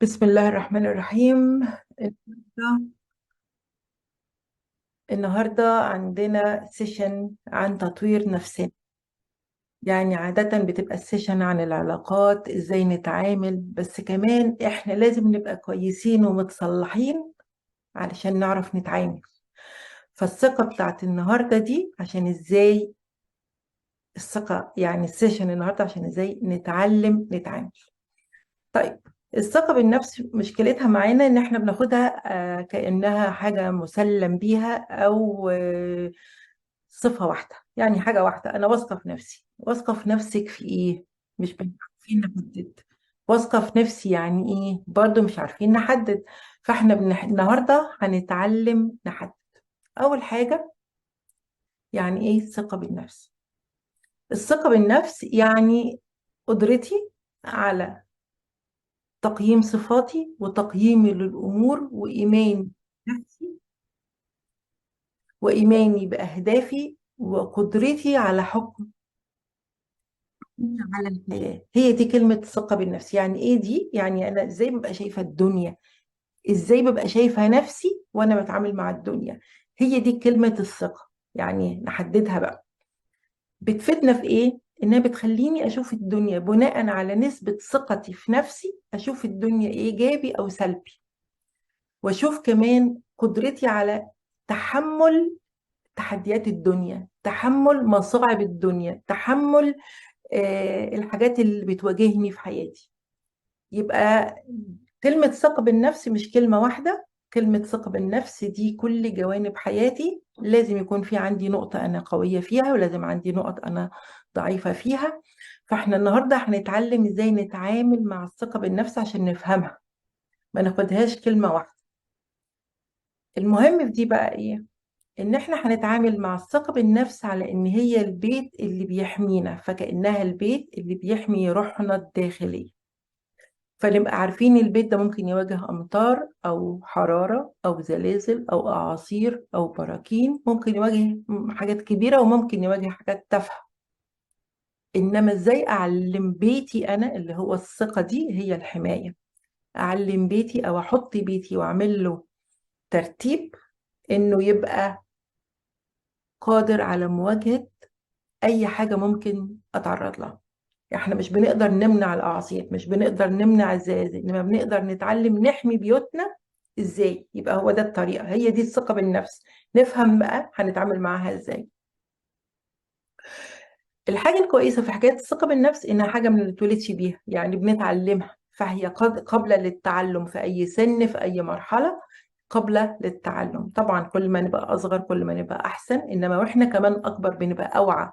بسم الله الرحمن الرحيم. النهاردة النهاردة عندنا session عن تطوير نفسنا. يعني عادة بتبقى ال session عن العلاقات، ازاي نتعامل، بس كمان احنا لازم نبقى كويسين ومتصلحين علشان نعرف نتعامل. فالثقة بتاعت النهاردة دي عشان ازاي الثقة، يعني ال session النهاردة عشان ازاي نتعلم نتعامل. طيب الثقة بالنفس مشكلتها معانا ان احنا بناخدها كأنها حاجة مسلم بيها او صفة واحدة، يعني حاجة واحدة. انا واثقة في نفسي. واثقة في نفسك في ايه؟ مش عارفين نحدد. واثقة في نفسي يعني ايه؟ برضو مش عارفين نحدد. فاحنا النهاردة هنتعلم نحدد. اول حاجة، يعني ايه الثقة بالنفس؟ الثقة بالنفس يعني قدرتي على تقييم صفاتي وتقييمي للأمور وإيماني بنفسي وإيماني بأهدافي وقدرتي على حكم على الحياة. هي دي كلمة الثقة بالنفس. يعني إيه دي؟ يعني أنا إزاي ببقى شايفة الدنيا، إزاي ببقى شايفة نفسي وأنا بتعامل مع الدنيا. هي دي كلمة الثقة. يعني نحددها بقى. بتفيدنا في إيه؟ إنها بتخليني أشوف الدنيا بناء على نسبة ثقتي في نفسي، أشوف الدنيا إيجابي أو سلبي، وأشوف كمان قدرتي على تحمل تحديات الدنيا، تحمل مصاعب الدنيا، تحمل الحاجات اللي بتواجهني في حياتي. يبقى كلمة ثقة بالنفس مش كلمة واحدة. كلمة ثقة بالنفس دي كل جوانب حياتي، لازم يكون في عندي نقطة أنا قوية فيها ولازم عندي نقط أنا ضعيفة فيها. فإحنا النهاردة هنتعلم إزاي نتعامل مع الثقة بالنفس عشان نفهمها، ما ناخدهاش كلمة واحدة. المهم في دي بقى إيه؟ إن إحنا هنتعامل مع الثقة بالنفس على إن هي البيت اللي بيحمينا، فكأنها البيت اللي بيحمي روحنا الداخلية. فنبقى عارفين البيت ده ممكن يواجه أمطار أو حرارة أو زلازل أو أعاصير أو براكين، ممكن يواجه حاجات كبيرة وممكن يواجه حاجات تافهة. إنما إزاي أعلم بيتي أنا اللي هو الثقة دي هي الحماية، أعلم بيتي أو أحط بيتي وأعمل له ترتيب إنه يبقى قادر على مواجهة أي حاجة ممكن أتعرض لها. احنا مش بنقدر نمنع الأعاصير، مش بنقدر نمنع الزلازل، انما بنقدر نتعلم نحمي بيوتنا ازاي. يبقى هو ده الطريقة، هي دي الثقة بالنفس. نفهم بقى هنتعامل معاها ازاي. الحاجة الكويسة في حكاية الثقة بالنفس انها حاجة ما بنتولدش بيها، يعني بنتعلمها، فهي قابلة للتعلم في أي سن في أي مرحلة، قابلة للتعلم. طبعا كل ما نبقى أصغر كل ما نبقى أحسن، إنما وإحنا كمان أكبر بنبقى أوعى.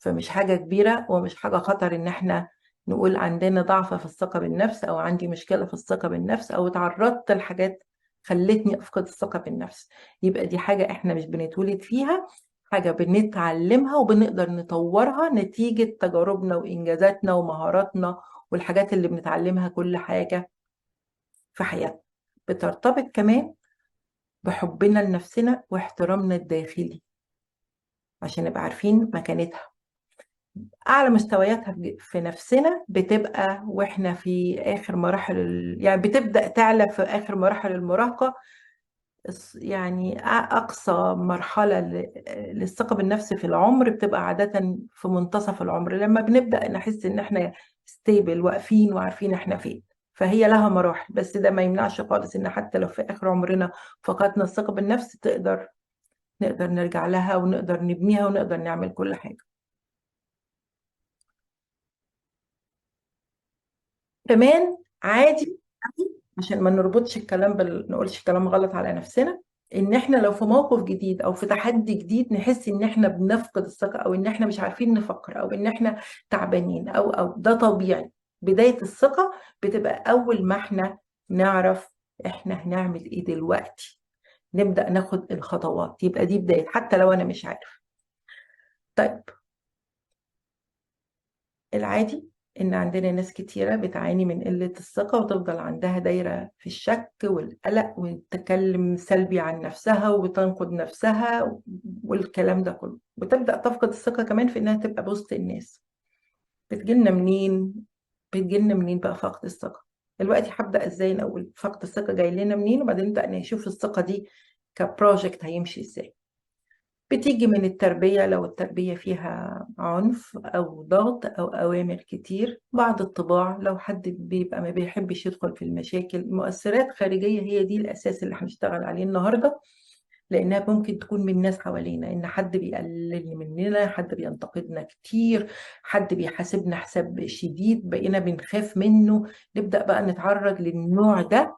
فمش حاجة كبيرة ومش حاجة خطر إن إحنا نقول عندنا ضعف في الثقة بالنفس أو عندي مشكلة في الثقة بالنفس أو اتعرضت لحاجات خلتني أفقد الثقة بالنفس. يبقى دي حاجة إحنا مش بنتولد فيها، حاجة بنتعلمها وبنقدر نطورها نتيجة تجاربنا وإنجازاتنا ومهاراتنا والحاجات اللي بنتعلمها. كل حاجة في حياتنا بترتبط كمان بحبنا لنفسنا واحترامنا الداخلي عشان نبقى عارفين مكانتها. أعلى مستوياتها في نفسنا بتبقى وإحنا في آخر مراحل يعني بتبدأ تعلى في آخر مراحل المراهقة. يعني أقصى مرحلة للثقة بالنفس في العمر بتبقى عادة في منتصف العمر، لما بنبدأ نحس إن إحنا ستيبل واقفين وعارفين إحنا فين. فهي لها مراحل، بس ده ما يمنعش خالص إن حتى لو في آخر عمرنا فقدنا الثقة بالنفس نقدر نرجع لها ونقدر نبنيها ونقدر نعمل كل حاجة. كمان عادي عشان ما نربطش الكلام نقولش كلام غلط على نفسنا، إن إحنا لو في موقف جديد أو في تحدي جديد نحس إن إحنا بنفقد الثقة أو إن إحنا مش عارفين نفكر أو إن إحنا تعبانين أو ده طبيعي. بداية الثقة بتبقى أول ما إحنا نعرف إحنا هنعمل إيه دلوقتي، نبدأ ناخد الخطوات، يبقى دي بداية حتى لو أنا مش عارف. طيب العادي إن عندنا ناس كتيرة بتعاني من قلة الثقة وتفضل عندها دايرة في الشك والقلق وتتكلم سلبي عن نفسها وتنقد نفسها والكلام ده كله، وتبدأ تفقد الثقة كمان في إنها تبقى بوسط الناس. بتجيلنا منين؟ بتجيلنا منين بقى فقد الثقة؟ دلوقتي هبدأ ازاي؟ الاول فقد الثقة جاي لنا منين، وبعدين نبدأ نشوف الثقة دي ك project هيمشي ازاي. بتيجي من التربية، لو التربية فيها عنف أو ضغط أو أوامر كتير، بعض الطباع لو حد بيبقى ما بيحبش يدخل في المشاكل، مؤثرات خارجية هي دي الأساس اللي هنشتغل عليه النهاردة، لأنها ممكن تكون من ناس حوالينا، إن حد بيقلل مننا، حد بينتقدنا كتير، حد بيحاسبنا حساب شديد بقينا بنخاف منه، نبدأ بقى نتعرض للنوع ده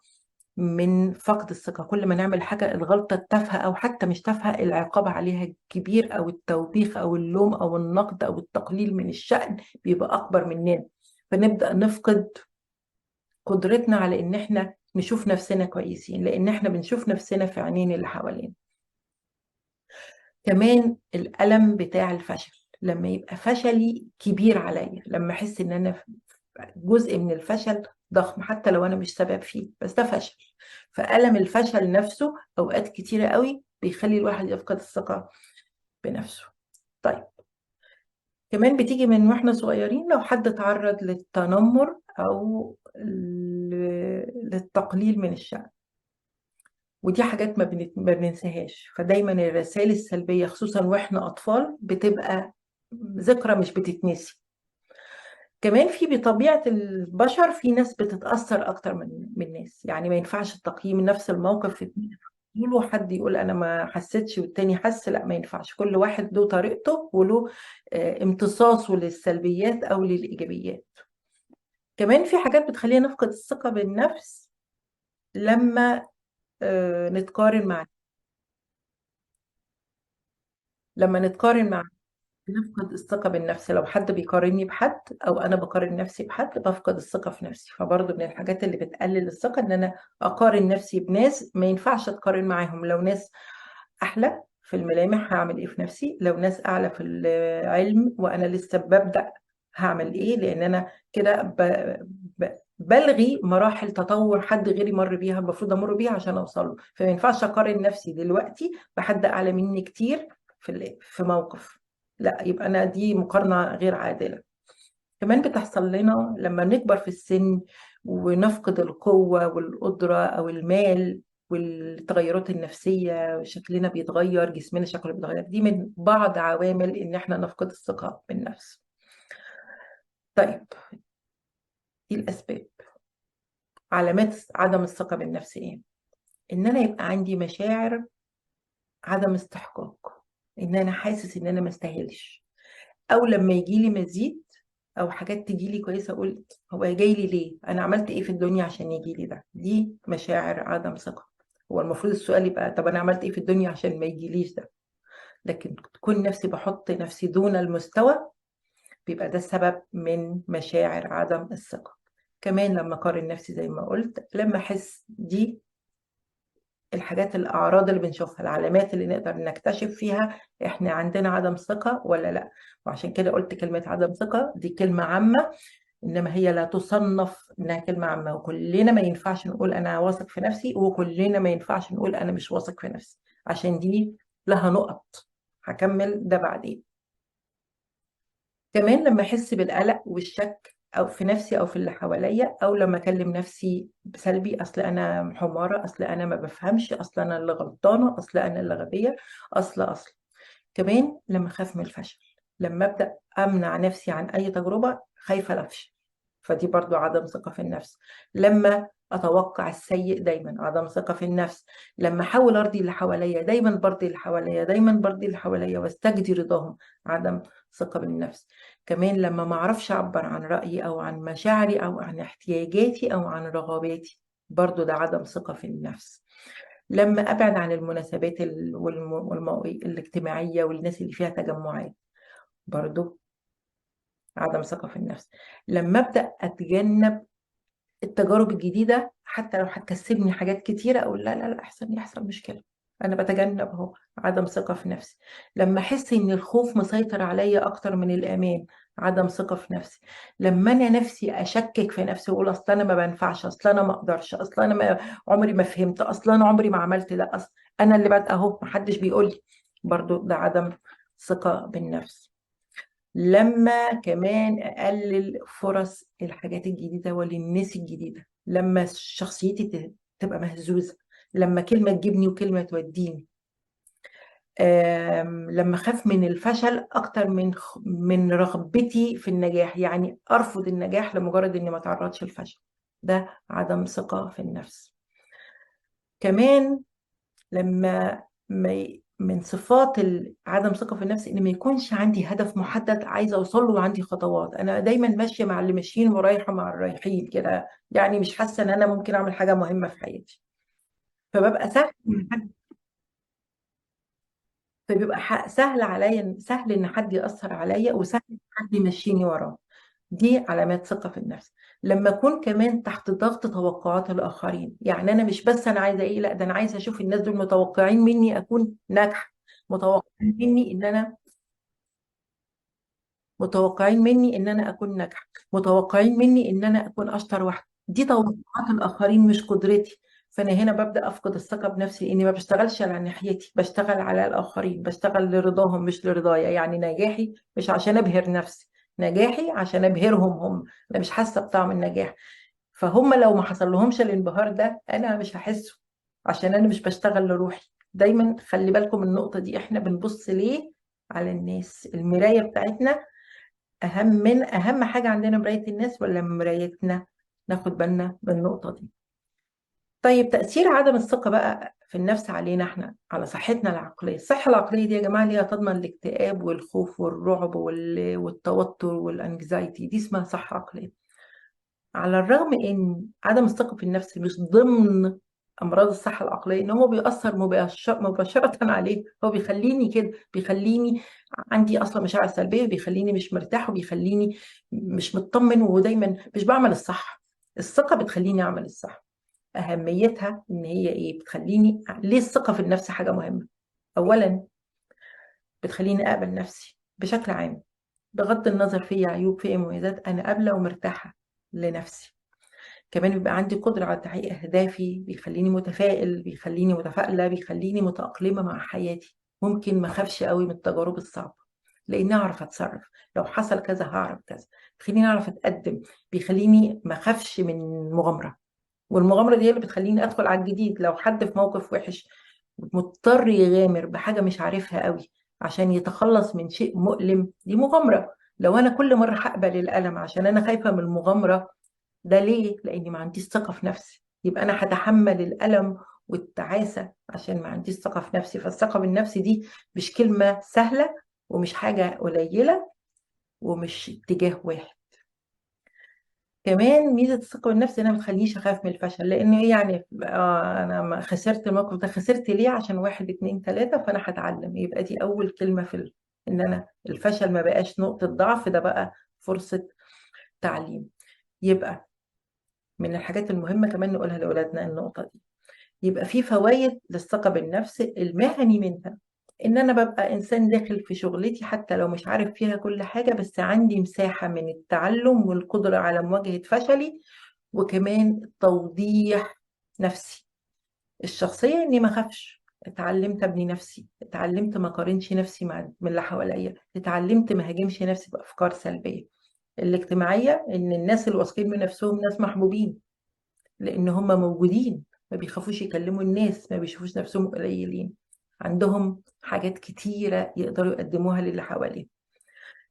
من فقد الثقة. كل ما نعمل حاجة الغلطة التافهة أو حتى مش تافهة العقاب عليها كبير، أو التوبيخ أو اللوم أو النقد أو التقليل من الشأن بيبقى أكبر مننا، فنبدأ نفقد قدرتنا على إن إحنا نشوف نفسنا كويسين، لأن إحنا بنشوف نفسنا في عينين اللي حوالينا. كمان الألم بتاع الفشل، لما يبقى فشلي كبير عليا، لما أحس إن أنا جزء من الفشل ضخم حتى لو أنا مش سبب فيه، بس ده فشل. فألم الفشل نفسه أوقات كتيرة قوي بيخلي الواحد يفقد الثقة بنفسه. طيب كمان بتيجي من واحنا صغيرين، لو حد تعرض للتنمر أو للتقليل من الشأن، ودي حاجات ما بننساهاش. فدايما الرسائل السلبية خصوصا واحنا أطفال بتبقى ذكرى مش بتتنسي. كمان في بطبيعة البشر في ناس بتتأثر أكتر من ناس، يعني ما ينفعش التقييم نفس الموقف في اتنين يقولوا، حد يقول أنا ما حسيتش والتاني حس، لا ما ينفعش، كل واحد له طريقته وله امتصاصه للسلبيات أو للإيجابيات. كمان في حاجات بتخلينا نفقد الثقة بالنفس لما نتقارن مع، لما نتقارن مع نفقد الثقة بالنفس. لو حد بيقارني بحد أو أنا بقارن نفسي بحد بفقد الثقة في نفسي. فبرضه من الحاجات اللي بتقلل الثقة إن أنا أقارن نفسي بناس ما ينفعش أتقارن معاهم. لو ناس أحلى في الملامح هعمل إيه في نفسي، لو ناس أعلى في العلم وأنا لسه ببدأ هعمل إيه، لأن أنا كده بلغي مراحل تطور حد غيري مر بيها المفروض أمر بيها عشان أوصل له. فما ينفعش أقارن نفسي دلوقتي بحد أعلى مني كتير في موقف، لا يبقى أنا دي مقارنة غير عادلة. كمان بتحصل لنا لما نكبر في السن ونفقد القوة والقدرة أو المال والتغيرات النفسية، وشكلنا بيتغير، جسمنا شكله بيتغير، دي من بعض عوامل إن إحنا نفقد الثقة بالنفس. طيب دي الأسباب. علامات عدم الثقة بالنفس إيه؟ إن أنا يبقى عندي مشاعر عدم استحقاق، إن أنا حاسس إن أنا ما استاهلش، أو لما يجيلي مزيد أو حاجات تجيلي كويسة أقول هو جاي لي ليه؟ أنا عملت إيه في الدنيا عشان يجيلي ده؟ دي مشاعر عدم ثقة. هو المفروض السؤال يبقى طب أنا عملت إيه في الدنيا عشان ما يجيليش ده؟ لكن تكون نفسي بحط نفسي دون المستوى بيبقى ده السبب من مشاعر عدم الثقة. كمان لما أقارن نفسي زي ما قلت، لما أحس، دي الحاجات الأعراض اللي بنشوفها، العلامات اللي نقدر نكتشف فيها إحنا عندنا عدم ثقة ولا لا. وعشان كده قلت كلمة عدم ثقة دي كلمة عامة، إنما هي لا تصنف إنها كلمة عامة، وكلنا ما ينفعش نقول أنا واثق في نفسي، وكلنا ما ينفعش نقول أنا مش واثق في نفسي، عشان دي لها نقط هكمل ده بعدين. كمان لما أحس بالقلق والشك أو في نفسي أو في اللي حواليا، أو لما أكلم نفسي بسلبي، أصل أنا حمارة، أصل أنا ما بفهمش، أصل أنا اللي غلطانة، أصل أنا اللي غبية، أصل. كمان لما أخاف من الفشل، لما أبدأ أمنع نفسي عن أي تجربة خايفة أفشل، فدي برضو عدم ثقة في النفس. لما أتوقع السيء دايما، عدم ثقة في النفس. لما أحاول أرضي اللي حواليا، دايما برضي اللي حواليا، دايما برضي اللي حواليا واستجدي رضاهم، عدم ثقة بالنفس. كمان لما ما أعرفش أعبر عن رأيي أو عن مشاعري أو عن احتياجاتي أو عن رغباتي، برضو ده عدم ثقة في النفس. لما أبعد عن المناسبات الاجتماعية والناس اللي فيها تجمعات، برضو عدم ثقة في النفس. لما أبدأ أتجنب التجارب الجديدة حتى لو هتكسبني حاجات كتيرة، أقول لا لا لا أحسن يحصل مشكلة، أنا بتجنب أهو، عدم ثقة في نفسي. لما أحس إن الخوف مسيطر عليا أكتر من الأمان، عدم ثقة في نفسي. لما أنا نفسي أشكك في نفسي وأقول أصل أنا ما بنفعش، أصل أنا ما أقدرش، أصل أنا عمري ما فهمت، أصل أنا عمري ما عملت ده، أصل أنا اللي بادئة أهو، محدش بيقول لي، برضو ده عدم ثقة بالنفس. لما كمان أقلل فرص الحاجات الجديدة وللناس الجديدة، لما شخصيتي تبقى مهزوزة، لما كلمة تجيبني وكلمة توديني، لما أخاف من الفشل أكتر من رغبتي في النجاح، يعني أرفض النجاح لمجرد إني ما أتعرضش للفشل، ده عدم ثقة في النفس. كمان لما من صفات عدم ثقة في النفس إن ما يكونش عندي هدف محدد عايزة أوصل له وعندي خطوات، أنا دايما ماشية مع اللي ماشيين ورايحة مع الرايحين كده، يعني مش حاسة إن أنا ممكن أعمل حاجة مهمة في حياتي، فببقى سهل إن حد، فبيبقى سهل عليا، سهل إن حد يأثر عليا وسهل إن حد يمشيني وراه. دي علامات ثقة في النفس. لما أكون كمان تحت ضغط توقعات الآخرين، يعني أنا مش بس أنا عايزة إيه، لا ده أنا عايزة أشوف الناس دول متوقعين مني أكون ناجحة، متوقعين مني إن أنا، متوقعين مني إن أنا أكون ناجحة، متوقعين مني إن أنا أكون أشطر واحدة، دي توقعات الآخرين مش قدرتي. فأنا هنا ببدأ أفقد الثقة بنفسي، لأني ما بشتغلش على ناحيتي، بشتغل على الآخرين، بشتغل لرضاهم مش لرضايا. يعني نجاحي مش عشان أبهر نفسي، نجاحي عشان أبهرهم هم، أنا مش حاسة بطعم النجاح، فهم لو ما حصل لهمش الانبهار ده أنا مش هحسه، عشان أنا مش بشتغل لروحي. دايما خلي بالكم من النقطة دي، إحنا بنبص ليه على الناس؟ المراية بتاعتنا أهم من أهم حاجة عندنا، مراية الناس ولا مرايتنا؟ ناخد بالنا من النقطة دي. طيب تأثير عدم الثقة بقى في النفس علينا احنا، على صحتنا العقلية. الصحة العقلية دي يا جماعة اللي هي تضمن الاكتئاب والخوف والرعب والتوتر والانكزايتي، دي اسمها صحة عقلية. على الرغم ان عدم الثقة في النفس مش ضمن أمراض الصحة العقلية، إن هو بيأثر مباشرة عليه، هو بيخليني كده، بيخليني عندي أصلا مشاعر سلبية، بيخليني مش مرتاح، وبيخليني مش مطمن، ودايما مش بعمل الصح. الثقة بتخليني أعمل الصح. أهميتها إن هي إيه؟ بتخليني ليه الثقة في النفس حاجة مهمة؟ أولاً بتخليني أقبل نفسي بشكل عام، بغض النظر فيا عيوب فيا مميزات، أنا قابلة ومرتاحة لنفسي. كمان بيبقى عندي قدرة على تحقيق أهدافي، بيخليني متفائل، بيخليني متفائلة، بيخليني متأقلمة مع حياتي. ممكن ما أخافش قوي من التجارب الصعبة لأني أعرف أتصرف، لو حصل كذا هعرف كذا، بيخليني أعرف أتقدم، بيخليني ما أخافش من مغامرة، والمغامرة دي اللي بتخليني أدخل على الجديد. لو حد في موقف وحش مضطر يغامر بحاجة مش عارفها قوي عشان يتخلص من شيء مؤلم، دي مغامرة. لو أنا كل مرة هقبل الألم عشان أنا خايفة من المغامرة، ده ليه؟ لأني ما عنديش ثقة في نفسي، يبقى أنا هتحمل الألم والتعاسة عشان ما عنديش ثقة في نفسي. فالثقة بالنفس دي مش كلمة سهلة ومش حاجة قليلة ومش اتجاه واحد. كمان ميزة الثقة بالنفس إنها ما تخلينيش أخاف من الفشل، لأنه إيه يعني أنا ما خسرت الموقف ده، خسرت ليه؟ عشان 1 2 3، فأنا هتعلم. يبقى دي أول كلمة في إن أنا الفشل ما بقاش نقطة ضعف، ده بقى فرصة تعليم. يبقى من الحاجات المهمة كمان نقولها لأولادنا النقطة دي. يبقى في فوائد للثقة بالنفس، المهني منها إن أنا ببقى إنسان داخل في شغلتي حتى لو مش عارف فيها كل حاجة، بس عندي مساحة من التعلم والقدرة على مواجهة فشلي، وكمان توضيح نفسي الشخصية، إني ما أخافش. اتعلمت أبني نفسي، اتعلمت ما أقارنش نفسي مع من اللي حواليا، اتعلمت ما هاجمش نفسي بأفكار سلبية. الاجتماعية إن الناس اللي واثقين من نفسهم ناس محبوبين لأن هم موجودين، ما بيخافوش يكلموا الناس، ما بيشوفوش نفسهم قليلين، عندهم حاجات كتيرة يقدروا يقدموها للي حواليهم.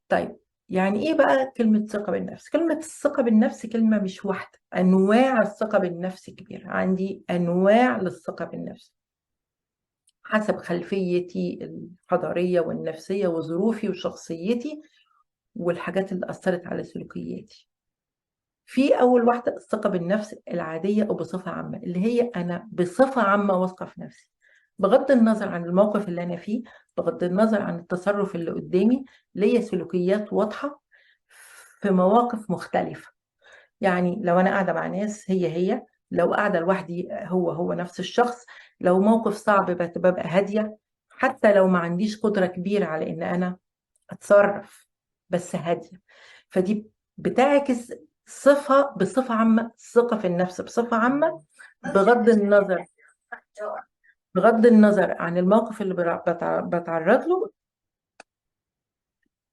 طيب يعني إيه بقى كلمة ثقة بالنفس؟ كلمة الثقة بالنفس كلمة مش واحدة، أنواع الثقة بالنفس كبيرة، عندي أنواع للثقة بالنفس حسب خلفيتي الحضارية والنفسية وظروفي وشخصيتي والحاجات اللي أثرت على سلوكياتي. في أول واحدة الثقة بالنفس العادية أو بصفة عامة، اللي هي أنا بصفة عامة واثقة في نفسي بغض النظر عن الموقف اللي أنا فيه، بغض النظر عن التصرف اللي قدامي، ليا سلوكيات واضحة في مواقف مختلفة. يعني لو أنا قاعدة مع ناس هي هي، لو قاعدة لوحدي هو هو نفس الشخص، لو موقف صعب ببقى هادية، حتى لو ما عنديش قدرة كبيرة على إن أنا أتصرف، بس هادية. فدي بتعكس صفة بصفة عامة، ثقة في النفس بصفة عامة، بغض النظر عن الموقف اللي بتعرض له.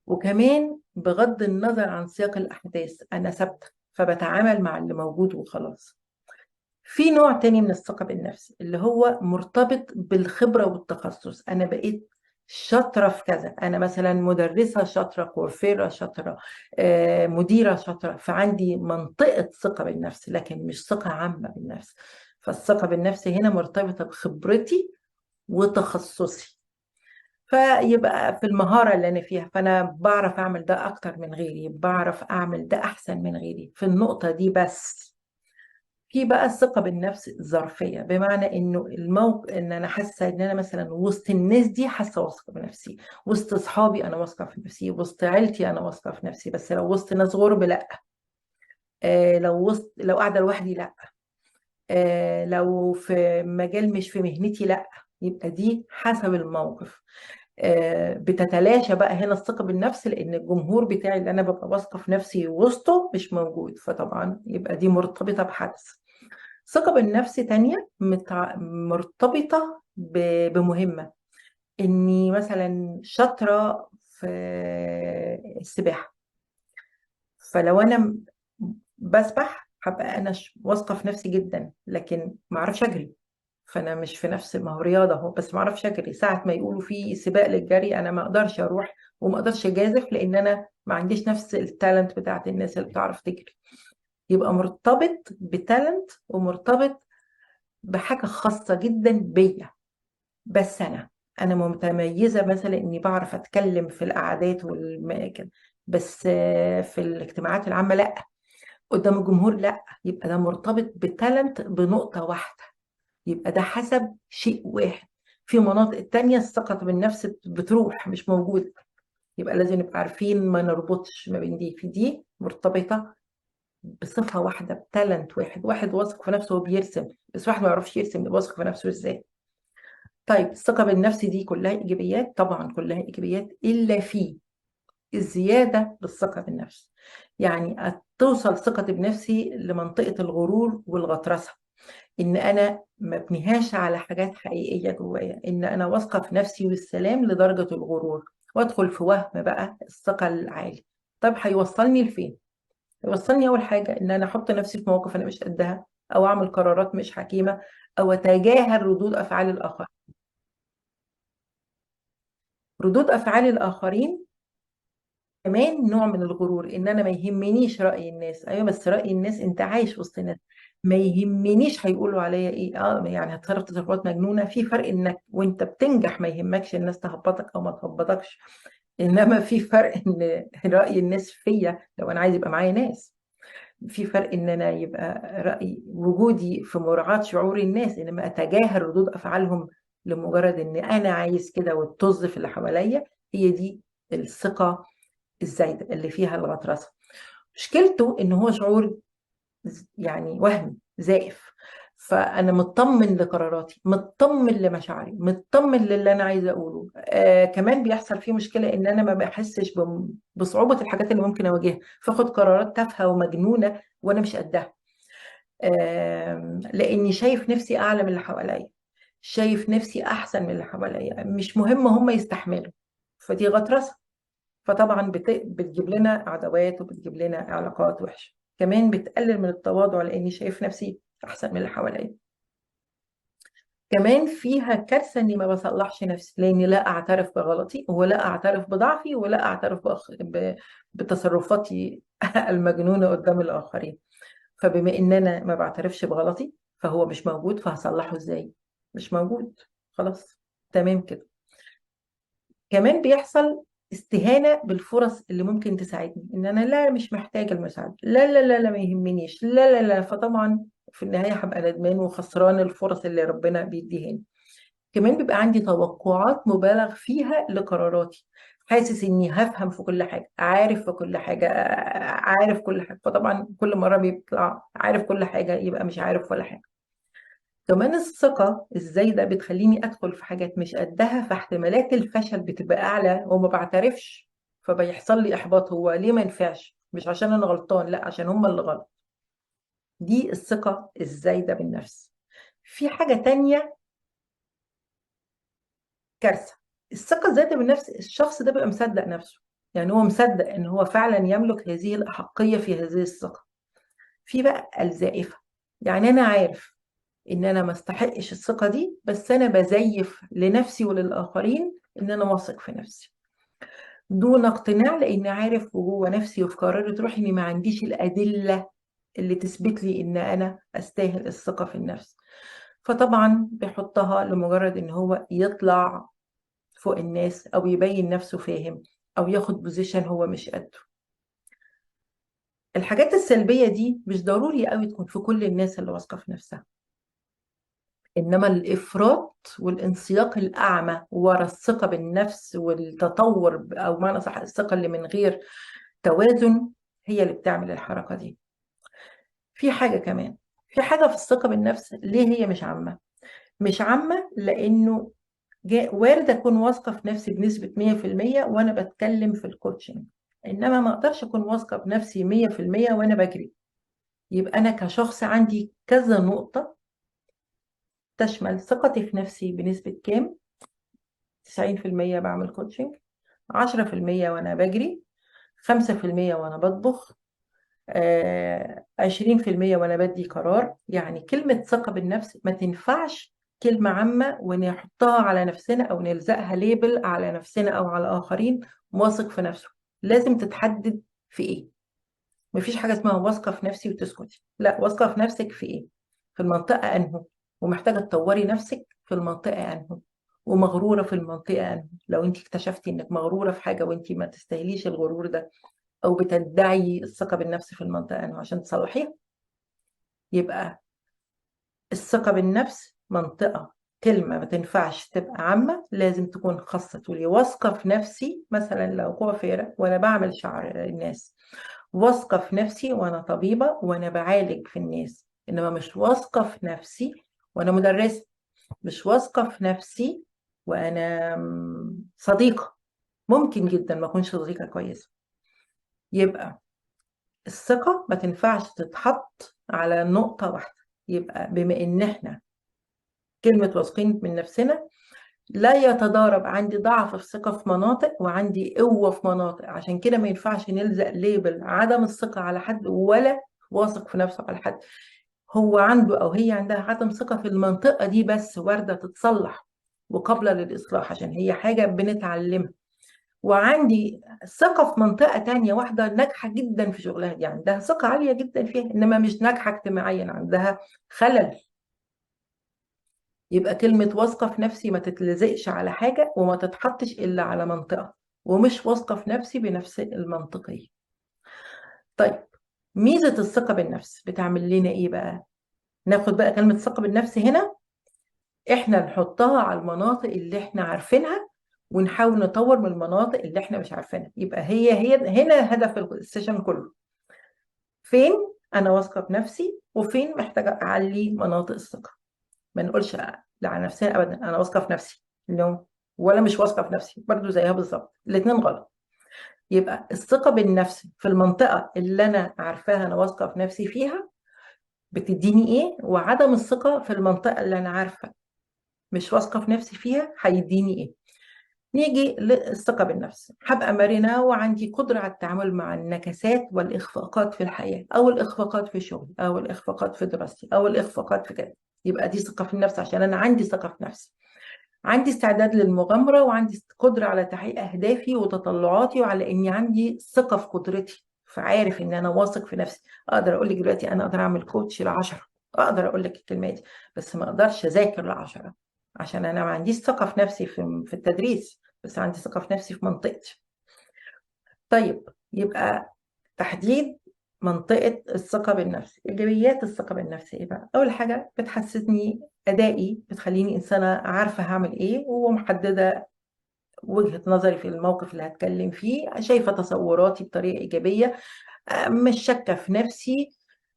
وكمان بغض النظر عن سياق الأحداث أنا ثابتة، فبتعامل مع اللي موجود وخلاص. في نوع تاني من الثقة بالنفس اللي هو مرتبط بالخبرة والتخصص. أنا بقيت شاطرة في كذا، أنا مثلا مدرسة شاطرة، كوافيرة شاطرة، مديرة شاطرة، فعندي منطقة ثقة بالنفس لكن مش ثقة عامة بالنفس. فالثقة بالنفس هنا مرتبطة بخبرتي وتخصصي، فيبقى في المهارة اللي أنا فيها، فأنا بعرف أعمل ده أكتر من غيري، بعرف أعمل ده أحسن من غيري في النقطة دي بس. في بقى الثقة بالنفس الظرفية، بمعنى إنه الموقف، إن أنا حاسة إن أنا مثلا وسط الناس دي حاسة واثقة بنفسي، وسط أصحابي أنا واثقة في نفسي، وسط عيلتي أنا واثقة في نفسي، بس لو وسط ناس غرب لأ، لو قاعدة لوحدي لأ، لو في مجال مش في مهنتي لأ. يبقى دي حسب الموقف. بتتلاشى بقى هنا الثقة بالنفس، لأن الجمهور بتاعي اللي أنا ببقى واثقة في نفسي وسطه مش موجود، فطبعا يبقى دي مرتبطة بحدث. ثقة بالنفس تانية مرتبطة بمهمة، إني مثلا شاطرة في السباحة، فلو أنا بسبح هبقى أنا واثقة في نفسي جدا، لكن ما أعرفش أجري، فأنا مش في نفس، ما هو رياضة أهو، بس ما أعرفش أجري. ساعة ما يقولوا في سباق للجري أنا ما أقدرش أروح وما أقدرش أجازف، لأن أنا ما عنديش نفس ال talent بتاعت الناس اللي بتعرف تجري. يبقى مرتبط ب talent ومرتبط بحاجة خاصة جدا بيا، بس أنا متميزة مثلا إني بعرف أتكلم في القعدات والأماكن، بس في الاجتماعات العامة لأ، قدام الجمهور لأ. يبقى ده مرتبط ب talent بنقطة واحدة، يبقى ده حسب شيء واحد. في مناطق تانية الثقة بالنفس بتروح مش موجودة، يبقى لازم نبقى عارفين ما نربطش ما بين دي في دي، مرتبطة بصفة واحدة ب talent واحد. واحد واثق في نفسه وبيرسم، بس واحد ما يعرفش يرسم يبقى واثق في نفسه ازاي؟ طيب الثقة بالنفس دي كلها إيجابيات؟ طبعا كلها إيجابيات، إلا في الزيادة بالثقة بالنفس. يعني توصل ثقتي بنفسي لمنطقة الغرور والغطرسة، إن أنا ما بنيهاش على حاجات حقيقية جوايا، إن أنا واثقة في نفسي والسلام لدرجة الغرور، وأدخل في وهم بقى الثقة العالي. طب هيوصلني لفين؟ هيوصلني أول حاجة إن أنا أحط نفسي في مواقف أنا مش قدها، أو أعمل قرارات مش حكيمة، أو أتجاهل ردود أفعال الآخرين. ردود أفعال الآخرين كمان نوع من الغرور، إن أنا ما يهمنيش رأي الناس. أيوة بس رأي الناس، أنت عايش وسط الناس، ما يهمنيش هيقولوا عليا إيه، يعني هتصرف تصرفات مجنونة. في فرق إنك وأنت بتنجح ما يهمكش الناس تهبطك أو ما تهبطكش، إنما في فرق إن رأي الناس فيا لو أنا عايز يبقى معايا ناس، في فرق إن أنا يبقى رأي وجودي في مراعاة شعور الناس، إنما أتجاهل ردود أفعالهم لمجرد إن أنا عايز كده والطز في اللي حواليا. هي دي الثقة الزايدة اللي فيها الغطرسة. مشكلته إن هو شعور يعني وهمي زائف، فأنا مطمن لقراراتي، مطمن لمشاعري، مطمن للي أنا عايزة أقوله. كمان بيحصل فيه مشكلة إن أنا ما بحسش بصعوبة الحاجات اللي ممكن أواجهها، فاخد قرارات تافهة ومجنونة وأنا مش قدها، لأني شايف نفسي أعلى من اللي حواليا، شايف نفسي أحسن من اللي حواليا، مش مهم هم يستحملوا، فدي غطرسة. فطبعا بتجيب لنا عداوات وبتجيب لنا علاقات وحشة. كمان بتقلل من التواضع لأني شايف نفسي أحسن من اللي حواليا. كمان فيها كارثة إني ما بصلحش نفسي، لأني لا أعترف بغلطي ولا أعترف بضعفي ولا أعترف بتصرفاتي المجنونة قدام الآخرين. فبما إن أنا ما بعترفش بغلطي فهو مش موجود، فهصلحه إزاي؟ مش موجود، خلاص تمام كده. كمان بيحصل استهانة بالفرص اللي ممكن تساعدني، إن أنا لا مش محتاجة المساعدة، لا لا لا لا ما يهمنيش، لا لا لا، فطبعا في النهاية هبقى ندمان وخسران الفرص اللي ربنا بيديهاني. كمان بيبقى عندي توقعات مبالغ فيها لقراراتي، حاسس إني هفهم في كل حاجة، عارف في كل حاجة، عارف كل حاجة، فطبعا كل مرة بيطلع عارف كل حاجة يبقى مش عارف ولا حاجة. كمان الثقة الزايدة بتخليني أدخل في حاجات مش قدها، فاحتمالات الفشل بتبقى أعلى وما بعترفش، فبيحصل لي إحباط. هو ليه ما ينفعش؟ مش عشان أنا غلطان، لا عشان هم اللي غلط. دي الثقة الزايدة بالنفس. في حاجة تانية كارثة، الثقة الزايدة بالنفس، الشخص ده بيبقى مصدق نفسه، يعني هو مصدق ان هو فعلا يملك هذه الأحقية في هذه الثقة. في بقى الزائفة، يعني أنا عارف إن أنا ما استحقش الثقة دي، بس أنا بزيف لنفسي وللآخرين إن أنا واثق في نفسي دون اقتناع، لأن عارف وجوه نفسي وفي قرارة روحي إني ما عنديش الأدلة اللي تثبت لي إن أنا أستاهل الثقة في النفس. فطبعا بيحطها لمجرد إن هو يطلع فوق الناس أو يبين نفسه فاهم أو ياخد position هو مش قده. الحاجات السلبية دي مش ضروري قوي تكون في كل الناس اللي واثقة في نفسها، إنما الإفراط والانسياق الأعمى ورا الثقة بالنفس والتطور، أو معنى صح الثقة اللي من غير توازن، هي اللي بتعمل الحركة دي. في حاجة كمان، في حاجة في الثقة بالنفس ليه هي مش عامة؟ مش عامة لأنه وارد أكون واثقة في نفسي بنسبة 100% وأنا بتكلم في ال coaching، إنما ما أقدرش أكون واثقة بنفسي 100% وأنا بجري. يبقى أنا كشخص عندي كذا نقطة تشمل ثقتي في نفسي بنسبة كام؟ 90% بعمل coaching، 10% وأنا بجري، 5% وأنا بطبخ، 20% وأنا بدي قرار. يعني كلمة ثقة بالنفس ما تنفعش كلمة عامة ونحطها على نفسنا أو نلزقها label على نفسنا أو على آخرين. واثق في نفسه لازم تتحدد في إيه. مفيش حاجة اسمها واثقة في نفسي وتسكتي، لا، واثقة في نفسك في إيه؟ في المنطقة أنه، ومحتاجة تطوري نفسك في المنطقة أنه، ومغرورة في المنطقة أنه. لو أنت اكتشفتي إنك مغرورة في حاجة وأنت ما تستاهليش الغرور ده، أو بتدعي الثقة بالنفس في المنطقة أنه عشان تصلحيها. يبقى الثقة بالنفس منطقة، كلمة ما تنفعش تبقى عامة، لازم تكون خاصة. تقولي واثقة في نفسي مثلا لو كوافيرة وأنا بعمل شعر الناس، واثقة في نفسي وأنا طبيبة وأنا بعالج في الناس، إنما مش واثقة في نفسي وأنا مدرسة، مش واثقة في نفسي وأنا صديقة، ممكن جدا ما أكونش صديقة كويسة. يبقى الثقة ما تنفعش تتحط على نقطة واحدة. يبقى بما إن إحنا كلمة واثقين من نفسنا لا يتضارب، عندي ضعف في ثقة في مناطق وعندي قوة في مناطق، عشان كده ما ينفعش نلزق ليبل عدم الثقة على حد ولا واثق في نفسه على حد. هو عنده أو هي عندها عدم ثقة في المنطقة دي بس، واردة تتصلح وقابلة للإصلاح عشان هي حاجة بنتعلمها. وعندي ثقة في منطقة تانية، واحدة ناجحة جدا في شغلها دي عندها ثقة عالية جدا فيها، إنما مش ناجحة اجتماعيا، عندها خلل. يبقى كلمة واثقة في نفسي ما تتلزقش على حاجة وما تتحطش إلا على منطقة، ومش واثقة في نفسي بنفس المنطقية. طيب ميزة الثقة بالنفس بتعمل لنا إيه بقى؟ ناخد بقى كلمة ثقة بالنفس هنا، إحنا نحطها على المناطق اللي إحنا عارفينها ونحاول نطور من المناطق اللي إحنا مش عارفينها. يبقى هي هنا هدف ال session كله، فين أنا واثقة بنفسي وفين محتاجة أعلي مناطق الثقة. ما نقولش لا على نفسنا أبدا أنا واثقة في نفسي، no، ولا مش واثقة في نفسي، برضو زيها بالظبط، الاتنين غلط. يبقى الثقة بالنفس في المنطقة اللي أنا عارفاها أنا واثقة في نفسي فيها بتديني إيه، وعدم الثقة في المنطقة اللي أنا عارفة مش واثقة في نفسي فيها هيديني إيه. نيجي للثقة بالنفس، هبقى مرنة وعندي قدرة على التعامل مع النكسات والإخفاقات في الحياة، أو الإخفاقات في شغلي، أو الإخفاقات في دراستي، أو الإخفاقات في كده. يبقى دي ثقة في النفس عشان أنا عندي ثقة في نفسي، عندي استعداد للمغامرة، وعندي قدرة على تحقيق أهدافي وتطلعاتي، وعلى إني عندي ثقة في قدرتي، فعارف إن أنا واثق في نفسي. أقدر أقول لك دلوقتي أنا أقدر أعمل كوتش ل10، أقدر أقول لك الكلمة دي، بس ما أقدرش أذاكر ل10 عشان أنا ما عنديش ثقة في نفسي في التدريس، بس عندي ثقة في نفسي في منطقتي. طيب يبقى تحديد منطقة الثقة بالنفس. إيجابيات الثقة بالنفس إيه بقى؟ أول حاجة بتحسسني أدائي، بتخليني إنسانة عارفة هعمل إيه ومحددة وجهة نظري في الموقف اللي هتكلم فيه، شايفة تصوراتي بطريقة إيجابية، مش شاكة في نفسي.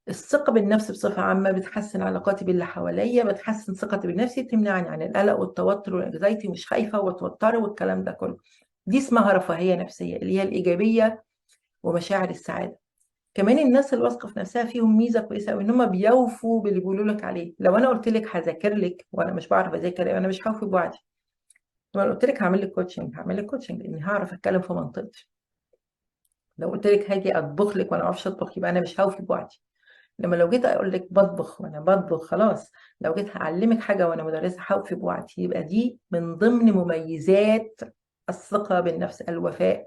الثقة بالنفس بصفة عامة بتحسن علاقاتي باللي حواليا، بتحسن ثقتي بنفسي، بتمنعني عن القلق والتوتر والانكزايتي، ومش خايفة وتوتر والكلام ده كله. دي اسمها رفاهية نفسية اللي هي الإيجابية ومشاعر السعادة. كمان الناس اللي واثقة في نفسها فيهم ميزة كويسة قوي، ان هم بيوفوا باللي بيقولوا لك عليه. لو انا قلت لك هذاكر لك وانا مش بعرف اذاكر، انا مش هوفي بوعدي. لو انا قلت لك هعمل لك coaching، هعمل لك coaching لاني هعرف اتكلم في منطقتي. لو قلت لك هاجي اطبخ لك وانا ما اعرفش اطبخ يبقى انا مش هوفي بوعدي. لما لو جيت اقول لك بطبخ وانا بطبخ خلاص، لو جيت هعلمك حاجة وانا مدرسه هوفي بوعدي. يبقى دي من ضمن مميزات الثقة بالنفس، الوفاء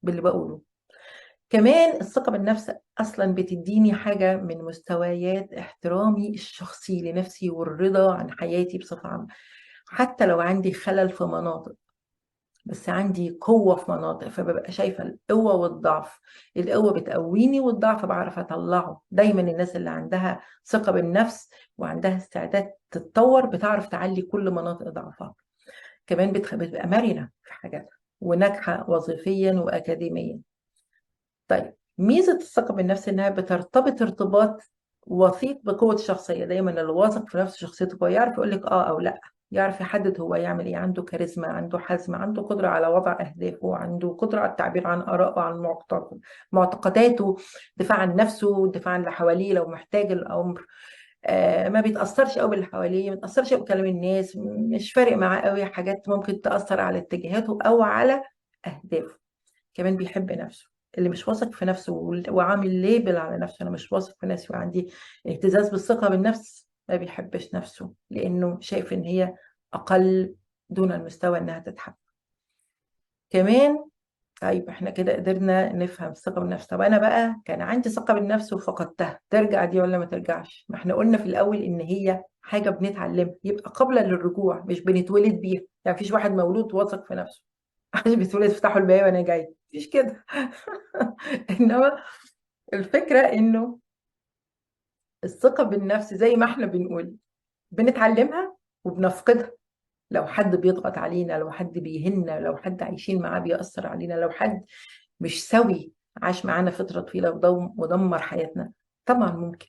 باللي بقوله. كمان الثقة بالنفس اصلا بتديني حاجة من مستويات احترامي الشخصي لنفسي والرضا عن حياتي بصفة عامة. حتى لو عندي خلل في مناطق، بس عندي قوة في مناطق، فببقى شايفة القوة والضعف. القوة بتقويني والضعف بعرف أطلعه. دايما الناس اللي عندها ثقة بالنفس وعندها استعداد تتطور بتعرف تعلي كل مناطق ضعفها. كمان بتبقى مرنة في حاجاتها وناجحة وظيفيا وأكاديميا. طيب ميزة الثقة بالنفس إنها بترتبط ارتباط وثيق بقوة الشخصية. دايما اللي واثق في نفسه شخصيته قوية، يعرف يقول لك آه أو لأ، يعرف يحدد هو يعمل ايه، عنده كاريزما، عنده حزم، عنده قدرة على وضع أهدافه، عنده قدرة على التعبير عن آرائه، عن معتقداته، دفاع عن نفسه، دفاع عن اللي حواليه لو محتاج الأمر. ما بيتأثرش قوي باللي حواليه، ما بيتأثرش قوي بكلام الناس، مش فارق معاه قوي حاجات ممكن تأثر على اتجاهاته أو على أهدافه. كمان بيحب نفسه. اللي مش واثق في نفسه وعامل label على نفسه، أنا مش واثق في نفسي وعندي اهتزاز بالثقة بالنفس، ما بيحبش نفسه لأنه شايف إن هي أقل دون المستوى إنها تتحب. كمان طيب إحنا كده قدرنا نفهم الثقة بالنفس. طب أنا بقى كان عندي ثقة بالنفس وفقدتها، ترجع دي ولا ما ترجعش؟ ما إحنا قلنا في الأول إن هي حاجة بنتعلمها، يبقى قابلة للرجوع، مش بنتولد بيها. يعني مفيش واحد مولود واثق في نفسه، محدش بيتولد افتحوا الباب أنا جاي، مفيش كده. إنما الفكرة إنه الثقة بالنفس زي ما احنا بنقول بنتعلمها وبنفقدها. لو حد بيضغط علينا، لو حد بيهنا، لو حد عايشين معاه بيأثر علينا، لو حد مش سوي عاش معانا فترة طويلة ودمر حياتنا، طبعا ممكن.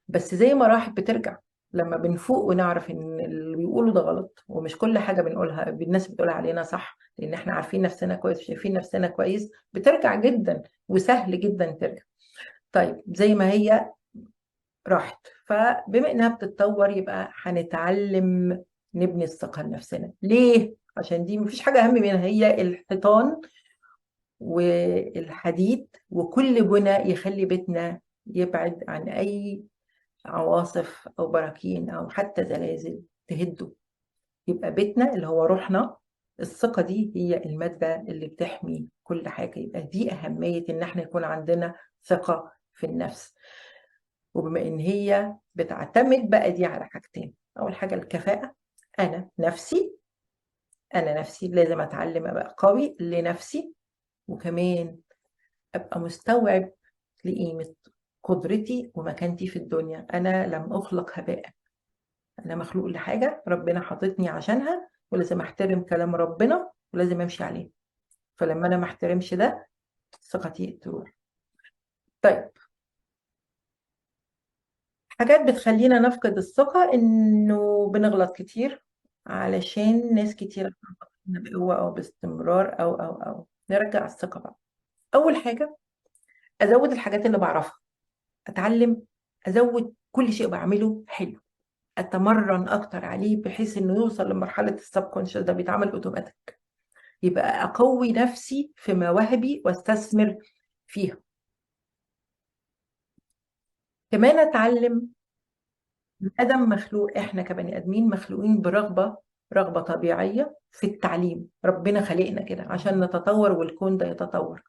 بس زي ما راحت بترجع لما بنفوق ونعرف ان اللي بيقوله ده غلط، ومش كل حاجة بنقولها الناس بتقولها علينا صح، لان احنا عارفين نفسنا كويس وشايفين نفسنا كويس، بترجع جدا وسهل جدا ترجع. طيب زي ما هي راحت، فبما انها بتتطور يبقى هنتعلم نبني الثقة لنفسنا. ليه؟ عشان دي مفيش حاجة أهم منها، هي الحيطان والحديد وكل بناء يخلي بيتنا يبعد عن أي عواصف أو براكين أو حتى زلازل تهده. يبقى بيتنا اللي هو روحنا، الثقة دي هي المادة اللي بتحمي كل حاجة. يبقى دي أهمية إن احنا يكون عندنا ثقة في النفس. وبما إن هي بتعتمد بقى دي على حاجتين، أول حاجة الكفاءة، أنا نفسي لازم أتعلم أبقى قوي لنفسي، وكمان أبقى مستوعب لقيمة قدرتي ومكانتي في الدنيا. أنا لم أخلق هباء، أنا مخلوق لحاجة ربنا حاططني عشانها، ولازم أحترم كلام ربنا ولازم أمشي عليه. فلما أنا ما أحترمش ده ثقتي تروح. طيب حاجات بتخلينا نفقد الثقة، إنه بنغلط كتير علشان ناس كتير بقوة أو باستمرار أو أو أو نرجع الثقة بقى. أول حاجة أزود الحاجات اللي بعرفها، أتعلم أزود كل شيء بعمله حلو، أتمرن أكتر عليه بحيث إنه يوصل لمرحلة ال subconscious، ده بيتعمل أوتوماتيك. يبقى أقوي نفسي في مواهبي واستثمر فيها. كمان أتعلم آدم مخلوق، إحنا كبني آدمين مخلوقين برغبة، رغبة طبيعية في التعليم. ربنا خلقنا كده عشان نتطور والكون ده يتطور.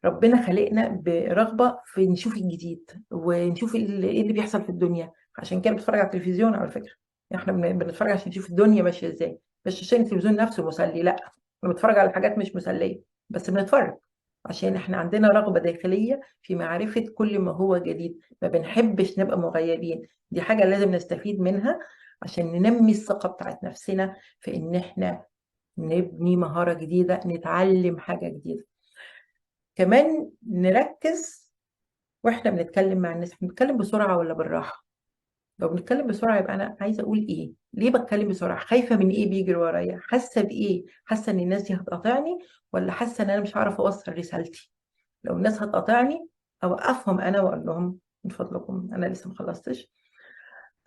ربنا خلقنا برغبة في نشوف الجديد ونشوف ايه اللي بيحصل في الدنيا. عشان كده بنتفرج على التلفزيون، على فكرة احنا بنتفرج عشان نشوف الدنيا ماشية ازاي، مش عشان التلفزيون نفسه مسلي، لا بنتفرج على حاجات مش مسلية بس بنتفرج عشان احنا عندنا رغبة داخلية في معرفة كل ما هو جديد، ما بنحبش نبقى مغيبين. دي حاجة لازم نستفيد منها عشان ننمي الثقة بتاعت نفسنا في ان احنا نبني مهارة جديدة، نتعلم حاجة جديدة. كمان نركز واحنا بنتكلم مع الناس، بنتكلم بسرعة ولا بالراحة؟ لو بنتكلم بسرعة يبقى أنا عايزة أقول إيه؟ ليه بتكلم بسرعة؟ خايفة من إيه بيجري ورايا؟ حاسة بإيه؟ حاسة إن الناس دي هتقاطعني ولا حاسة إن أنا مش هعرف أوصل رسالتي؟ لو الناس هتقاطعني أوقفهم أنا وأقول لهم من فضلكم أنا لسه ما خلصتش،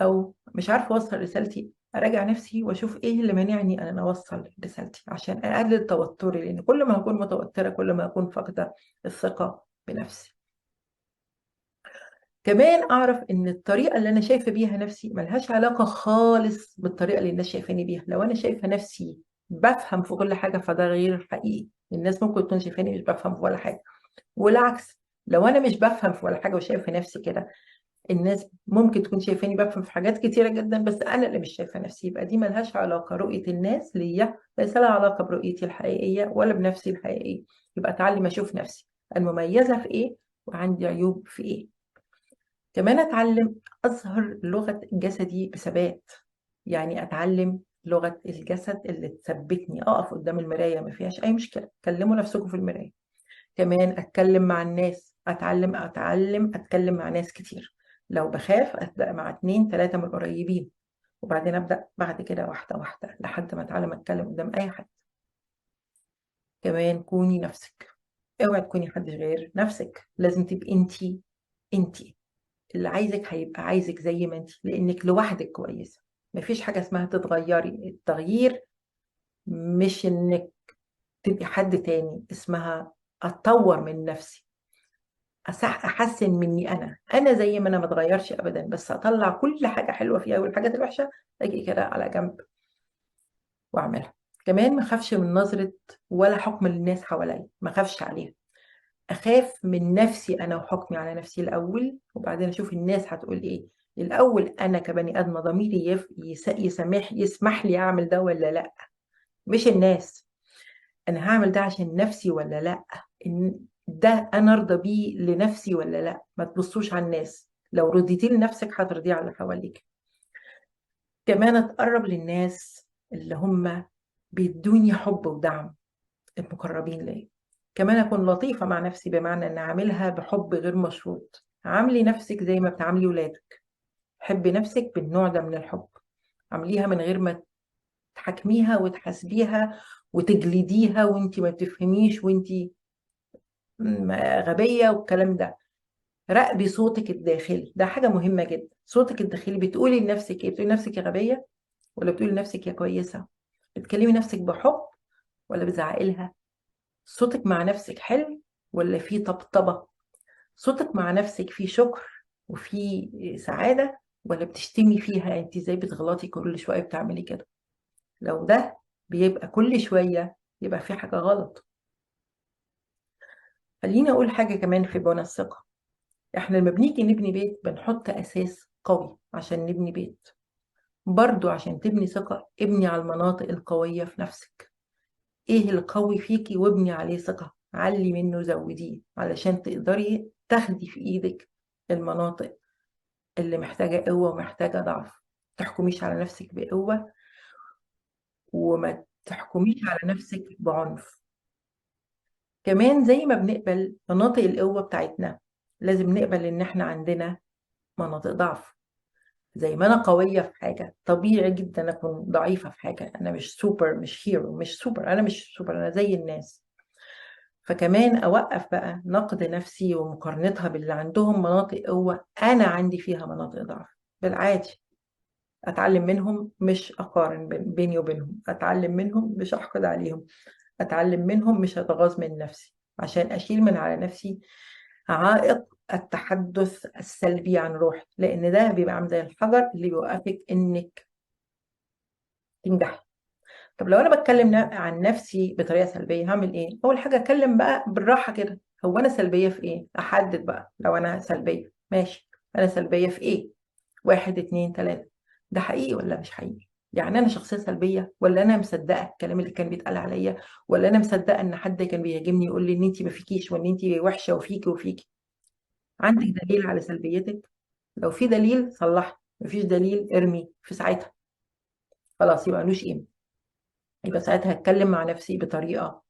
أو مش عارفة أوصل رسالتي اراجع نفسي واشوف ايه اللي مانعني ان انا اوصل رسالتي عشان اقلل توتري، لان كل ما هكون متوترة كل ما هكون فاقده الثقة بنفسي. كمان اعرف ان الطريقة اللي انا شايفه بيها نفسي ملهاش علاقة خالص بالطريقة اللي الناس شايفاني بيها. لو انا شايفه نفسي بفهم في كل حاجة فده غير حقيقي، الناس ممكن تكون شايفاني مش بفهم في ولا حاجة، والعكس لو انا مش بفهم في ولا حاجة وشايفه نفسي كده الناس ممكن تكون شايفاني بفهم في حاجات كتيرة جدا بس انا اللي مش شايفه نفسي. يبقى دي ملهاش علاقة، رؤية الناس ليا ليس لها علاقة برؤيتي الحقيقية ولا بنفسي الحقيقية. يبقى اتعلم اشوف نفسي المميزة في ايه وعندي عيوب في ايه. كمان اتعلم اظهر لغة جسدي بثبات، يعني اتعلم لغة الجسد اللي تثبتني، اقف قدام المراية ما فيهاش اي مشكلة، كلموا نفسكم في المراية. كمان اتكلم مع الناس، اتعلم اتكلم مع ناس كتير. لو بخاف ابدا مع 2 3 من القريبين، وبعدين ابدا بعد كده واحدة واحدة لحد ما اتعلم اتكلم قدام اي حد. كمان كوني نفسك، اوعي تكوني حد غير نفسك، لازم تبقي انتي اللي عايزك هيبقى عايزك زي ما انتي، لانك لوحدك كويسة، مفيش حاجة اسمها تتغيري. التغيير مش انك تبقي حد تاني، اسمها اتطور من نفسي، احسن مني انا زي ما انا ما اتغيرش ابدا، بس اطلع كل حاجة حلوة فيها والحاجات الوحشة اجي كده على جنب واعملها. كمان ما اخافش من نظره ولا حكم الناس حواليا، ما اخافش عليها، اخاف من نفسي انا وحكمي على نفسي الاول، وبعدين اشوف الناس هتقول ايه. الاول انا كبني ادم ضميري يسمح لي اعمل ده ولا لا، مش الناس. انا هعمل ده عشان نفسي ولا لا، إن ده انا ارضى بيه لنفسي ولا لا. ما تبصوش على الناس، لو رضيتي لنفسك هترضي على اللي حواليك. كمان اتقرب للناس اللي هم بيدوني حب ودعم، المقربين ليا. كمان اكون لطيفة مع نفسي، بمعنى ان اعملها بحب غير مشروط. عاملي نفسك زي ما بتعاملي ولادك، حبي نفسك بالنوع ده من الحب، عامليها من غير ما تحاكميها وتحاسبيها وتجلديها وانتي ما بتفهميش وانتي غبية والكلام ده. راقبي صوتك الداخلي، ده حاجة مهمة جدا. صوتك الداخلي بتقولي لنفسك ايه؟ بتقولي لنفسك يا غبية ولا بتقولي لنفسك يا كويسة؟ بتكلمي نفسك بحب ولا بتزعقي لها؟ صوتك مع نفسك حلو ولا فيه طبطبة؟ صوتك مع نفسك فيه شكر وفيه سعادة ولا بتشتمي فيها انت ازاي بتغلطي كل شوية بتعملي كده؟ لو ده بيبقى كل شوية يبقى في حاجة غلط. خليني اقول حاجة كمان في بنى الثقة. احنا لما بنيجي نبني بيت بنحط اساس قوي عشان نبني بيت. برضو عشان تبني ثقة ابني على المناطق القوية في نفسك. ايه القوي فيكي وابني عليه ثقة، علي منه زوديه علشان تقدري تاخدي في ايدك المناطق اللي محتاجة قوة ومحتاجة ضعف. تحكميش على نفسك بقوة وما تحكميش على نفسك بعنف. كمان زي ما بنقبل مناطق القوة بتاعتنا لازم نقبل ان احنا عندنا مناطق ضعف. زي ما انا قوية في حاجة طبيعي جدا اكون ضعيفة في حاجة. انا مش سوبر، مش hero، مش سوبر، انا مش سوبر، انا زي الناس. فكمان اوقف بقى نقد نفسي ومقارنتها باللي عندهم مناطق قوة انا عندي فيها مناطق ضعف. بالعادي اتعلم منهم، مش اقارن بيني وبينهم، اتعلم منهم مش احقد عليهم، اتعلم منهم مش اتغاظ من نفسي، عشان اشيل من على نفسي عائق التحدث السلبي عن روحي، لان ده بيبقى عامل زي الحجر اللي بيوقفك انك تنجحي. طب لو انا بتكلم عن نفسي بطريقة سلبية هعمل ايه؟ اول حاجة اتكلم بقى بالراحة كده، هو انا سلبية في ايه؟ احدد بقى لو انا سلبية، ماشي انا سلبية في ايه؟ 1 2 3، ده حقيقي ولا مش حقيقي؟ يعني انا شخصية سلبية ولا انا مصدقه الكلام اللي كان بيتقال عليا، ولا انا مصدقه ان حد كان بيهاجمني يقول لي ان انت ما فيكيش وان انت وحشة وفيكي وفيكي؟ عندك دليل على سلبيتك؟ لو في دليل صلحي، مفيش دليل ارمي في ساعتها، خلاص يبقى ملوش قيمة. يبقى ساعتها هتكلم مع نفسي بطريقة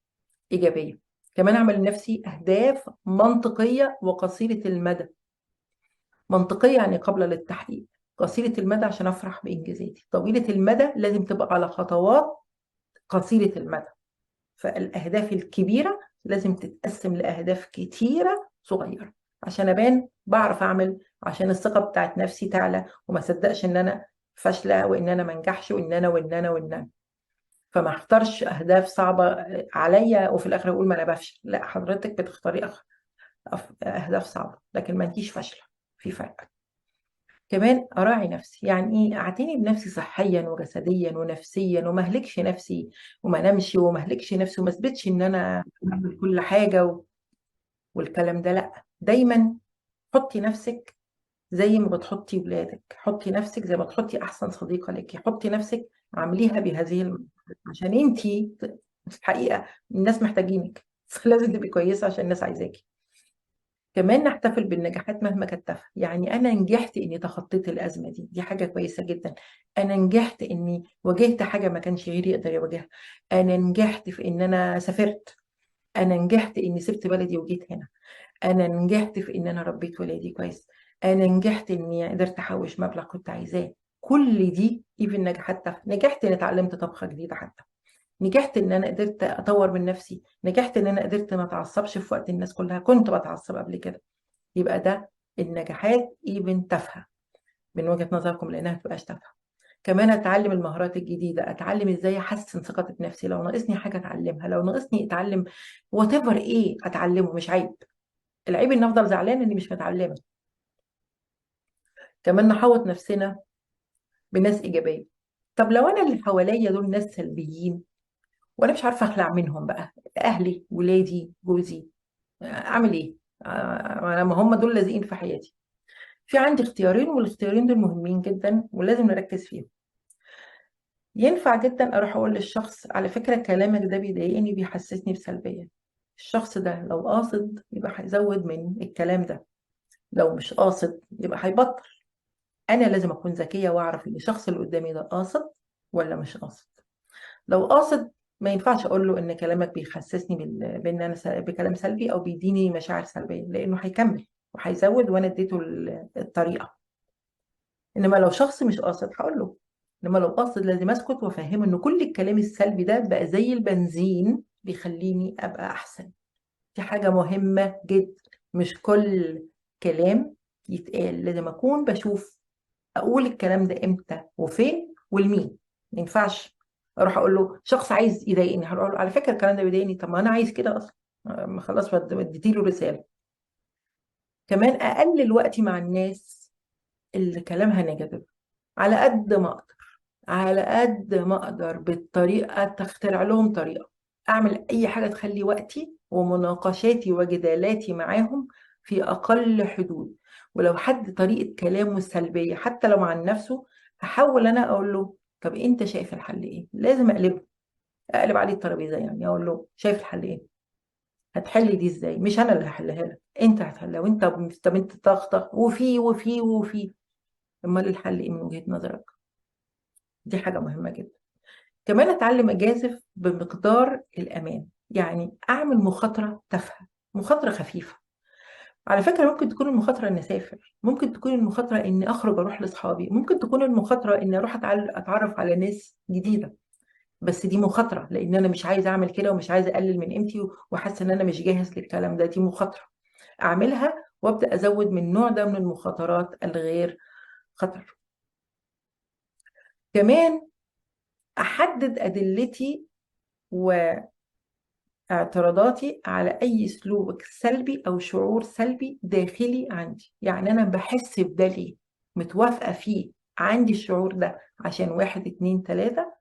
ايجابية. كمان اعمل لنفسي اهداف منطقية وقصيره المدى. منطقية يعني قابله للتحقيق، قصيرة المدى عشان افرح بانجازاتي، طويلة المدى لازم تبقى على خطوات قصيرة المدى. فالاهداف الكبيرة لازم تتقسم لاهداف كتيرة صغيرة عشان ابان بعرف اعمل، عشان الثقة بتاعت نفسي تعلى وما صدقش ان انا فاشلة وان انا ما انجحش وان انا وان انا وان انا. فما اختارش اهداف صعبة عليا وفي الاخر اقول ما انا بفشل. لا، حضرتك بتختاري اهداف صعبة لكن ما انتيش فاشلة، في فرق. كمان اراعي نفسي، يعني ايه؟ اعتني بنفسي صحيا وجسديا ونفسيا، وما اهلكش نفسي وما نمشي وما اهلكش نفسي وما اثبتش ان انا بعمل كل حاجة والكلام ده. لا، دايما حطي نفسك زي ما بتحطي ولادك، حطي نفسك زي ما تحطي احسن صديقه لك، حطي نفسك عامليها بهذه عشان انتي في الحقيقة الناس محتاجينك، فلازم تبقي كويسة عشان الناس عايزاكي. كمان نحتفل بالنجاحات مهما كانت تافهة، يعني انا نجحت اني تخطيت الازمة دي، دي حاجة كويسة جدا. انا نجحت اني واجهت حاجة ما كانش غيري يقدر يواجهها، انا نجحت في ان انا سافرت، انا نجحت اني سبت بلدي وجيت هنا، انا نجحت في ان انا ربيت ولادي كويس، انا نجحت اني قدرت احوش مبلغ كنت عايزاه. كل دي even نجاحات تافهة. نجحت اني اتعلمت طبخه جديدة حتى، نجحت ان انا قدرت اطور من نفسي، نجحت ان انا قدرت ما اتعصبش في وقت الناس كلها كنت بتعصب قبل كده. يبقى ده النجاحات even تافهة من وجهه نظركم لانها ما تبقاش تافهة. كمان اتعلم المهارات الجديدة، اتعلم ازاي احسن ثقتي بنفسي، لو ناقصني حاجة اتعلمها، لو ناقصني اتعلم whatever ايه اتعلمه، مش عيب. العيب ان افضل زعلانة اني مش متعلمة. كمان نحوط نفسنا بناس ايجابية. طب لو انا اللي حواليا دول ناس سلبيين وانا مش عارفه اخلع منهم بقى، اهلي ولادي جوزي، اعمل ايه؟ ما هم دول لازقين في حياتي. في عندي اختيارين، والاختيارين دول مهمين جدا ولازم نركز فيهم. ينفع جدا اروح اقول للشخص على فكرة كلامك ده بيضايقني بيحسسني بسلبيه. الشخص ده لو قاصد يبقى هيزود من الكلام ده، لو مش قاصد يبقى هيبطل. انا لازم اكون ذكية واعرف ان الشخص اللي قدامي ده قاصد ولا مش قاصد. لو قاصد ما ينفعش اقول له ان كلامك بيحسسني بان انا بكلام سلبي او بيديني مشاعر سلبية، لانه هيكمل وهيزود وانا اديته الطريقة. انما لو شخص مش قاصد هقول له. انما لو قاصد لازم اسكت وافهمه ان كل الكلام السلبي ده بقى زي البنزين بيخليني ابقى احسن. دي حاجة مهمة جدا، مش كل كلام يتقال، لازم اكون بشوف اقول الكلام ده امتى وفين ولمين. ما ينفعش اروح اقول له شخص عايز يضايقني هروح اقول له على فكرة الكلام ده بيضايقني، طب ما انا عايز كده اصلا، ما خلاص اديتي له رسالة. كمان اقلل وقتي مع الناس اللي كلامها negative على قد ما اقدر، على قد ما اقدر بالطريقة تخترع لهم طريقه، اعمل اي حاجة تخلي وقتي ومناقشاتي وجدالاتي معاهم في اقل حدود. ولو حد طريقه كلامه سلبية حتى لو عن نفسه احاول انا اقول له طب انت شايف الحل ايه؟ لازم اقلبه، اقلب عليه الترابيزة، يعني اقول له شايف الحل ايه؟ هتحل دي ازاي؟ مش انا اللي هحلها لك، انت هتحلها، وانت طب انت طخطخ وفي وفي وفي، امال الحل ايه من وجهه نظرك؟ دي حاجة مهمة جدا. كمان اتعلم اجازف بمقدار الامان، يعني اعمل مخاطره تافهة، مخاطره خفيفة. على فكرة ممكن تكون المخاطرة إني أسافر، ممكن تكون المخاطرة إني أخرج أروح لأصحابي، ممكن تكون المخاطرة إني أروح أتعرف على ناس جديدة، بس دي مخاطرة لأن أنا مش عايزة أعمل كده ومش عايزة أقلل من قيمتي وحاسة إن أنا مش جاهز للكلام ده، دي مخاطرة أعملها وأبدأ أزود من النوع ده من المخاطرات الغير خطر. كمان أحدد أدلتي واعتراضاتي على أي سلوك سلبي أو شعور سلبي داخلي عندي، يعني أنا بحس بده ليه، متوافقة فيه، عندي الشعور ده عشان 1 2 3،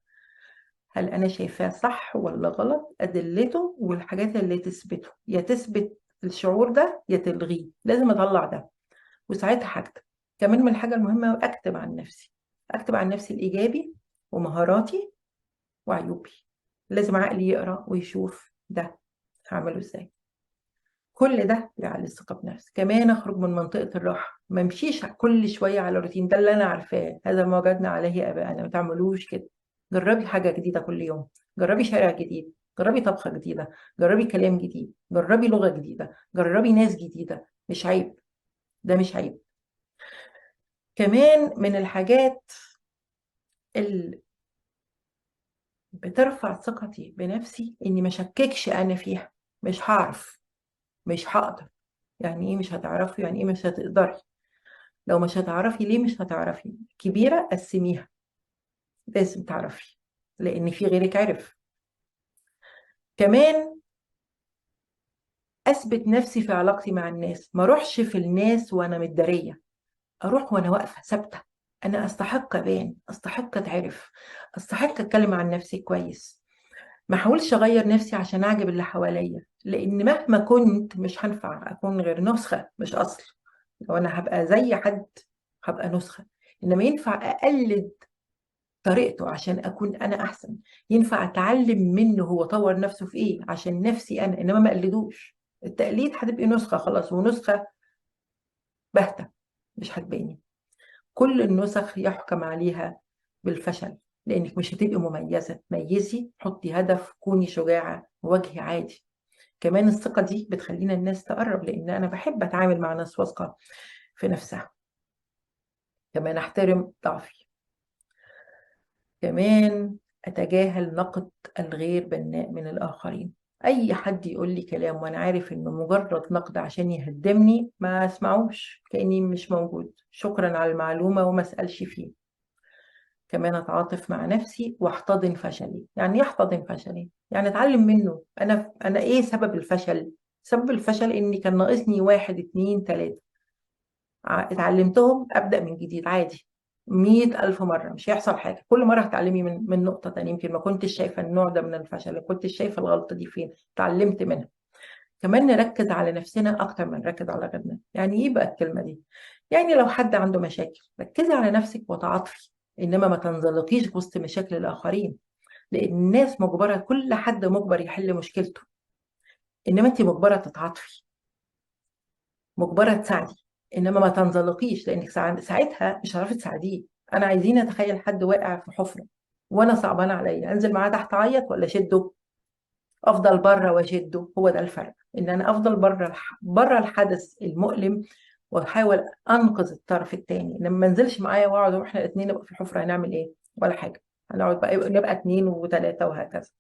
هل أنا شايفاه صح ولا غلط؟ أدلته والحاجات اللي تثبته، يا تثبت الشعور ده يا تلغيه، لازم أطلع ده وساعتها هكتب. كمان من الحاجة المهمة أكتب عن نفسي، أكتب عن نفسي الإيجابي ومهاراتي وعيوبي، لازم عقلي يقرأ ويشوف ده هعمله ازاي. كل ده يعلي الثقة بنفسي. كمان اخرج من منطقة الراحة، ما امشيش كل شوية على روتين، ده اللي انا عارفاه، هذا ما وجدنا عليه اباءنا، ما تعملوش كده. جربي حاجة جديدة كل يوم، جربي شارع جديد، جربي طبخة جديدة، جربي كلام جديد، جربي لغة جديدة، جربي ناس جديدة، مش عيب، ده مش عيب. كمان من الحاجات اللي بترفع ثقتي بنفسي اني ما شككش انا فيها، مش هعرف، مش هقدر. يعني ايه مش هتعرفي؟ يعني ايه مش هتقدري؟ لو مش هتعرفي ليه مش هتعرفي، كبيرة قسميها، لازم تعرفي لان في غيرك عرف. كمان اثبت نفسي في علاقتي مع الناس، ما اروحش في الناس وانا متداريه، اروح وانا واقفة ثابتة، انا استحق ابان، استحق اتعرف، استحق اتكلم عن نفسي كويس. ما احاولش اغير نفسي عشان اعجب اللي حواليا، لان مهما كنت مش هنفع اكون غير نسخه مش اصل. لو انا هبقى زي حد هبقى نسخه، انما ينفع اقلد طريقته عشان اكون انا احسن، ينفع اتعلم منه هو طور نفسه في ايه عشان نفسي انا، انما ما اقلدوش. التقليد هتبقي نسخه خلاص، ونسخة باهته مش هتباني. كل النسخ يحكم عليها بالفشل، لانك مش هتبقي مميزة. ميزي، حطي هدف، كوني شجاعة، واجهي عادي. كمان الثقة دي بتخلينا الناس تقرب، لان انا بحب اتعامل مع ناس واثقة في نفسها. كمان احترم ضعفي. كمان اتجاهل نقد الغير بناء من الاخرين. اي حد يقول لي كلام وانا عارف انه مجرد نقد عشان يهدمني ما اسمعوش، كاني مش موجود، شكرا على المعلومة وما اسالش فيه. كمان اتعاطف مع نفسي واحتضن فشلي. يعني ايه احتضن فشلي؟ يعني اتعلم منه. انا ايه سبب الفشل؟ سبب الفشل اني كان ناقصني 1 2 3، اتعلمتهم، ابدا من جديد عادي 100,000 مرة، مش هيحصل حاجة. كل مرة هتعلمي من نقطة تانية، يمكن ما كنتش شايفة النوع ده من الفشل، ما كنتش شايفة الغلطة دي فين، اتعلمت منها. كمان نركز على نفسنا أكتر ما نركز على غيرنا. يعني إيه بقى الكلمة دي؟ يعني لو حد عنده مشاكل ركزي على نفسك وتعاطفي، إنما ما تنزلقيش وسط مشاكل الآخرين، لأن الناس مجبرة، كل حد مجبر يحل مشكلته، إنما أنت مجبرة تتعاطفي، مجبرة تساعدي، إنما ما تنزلقيش، لأنك ساعتها مش هتعرفي تساعديه. أنا عايزين أتخيل حد واقع في حفرة وأنا صعبان عليا، أنزل معاه تحت أعيط ولا أشده؟ أفضل بره وأشده. هو ده الفرق، إن أنا أفضل بره الحدث المؤلم وأحاول أنقذ الطرف التاني، لما ما انزلش معايا وأقعد وإحنا الاتنين نبقى في الحفرة هنعمل إيه؟ ولا حاجة، هنقعد بقى نبقى 2 و3 وهكذا.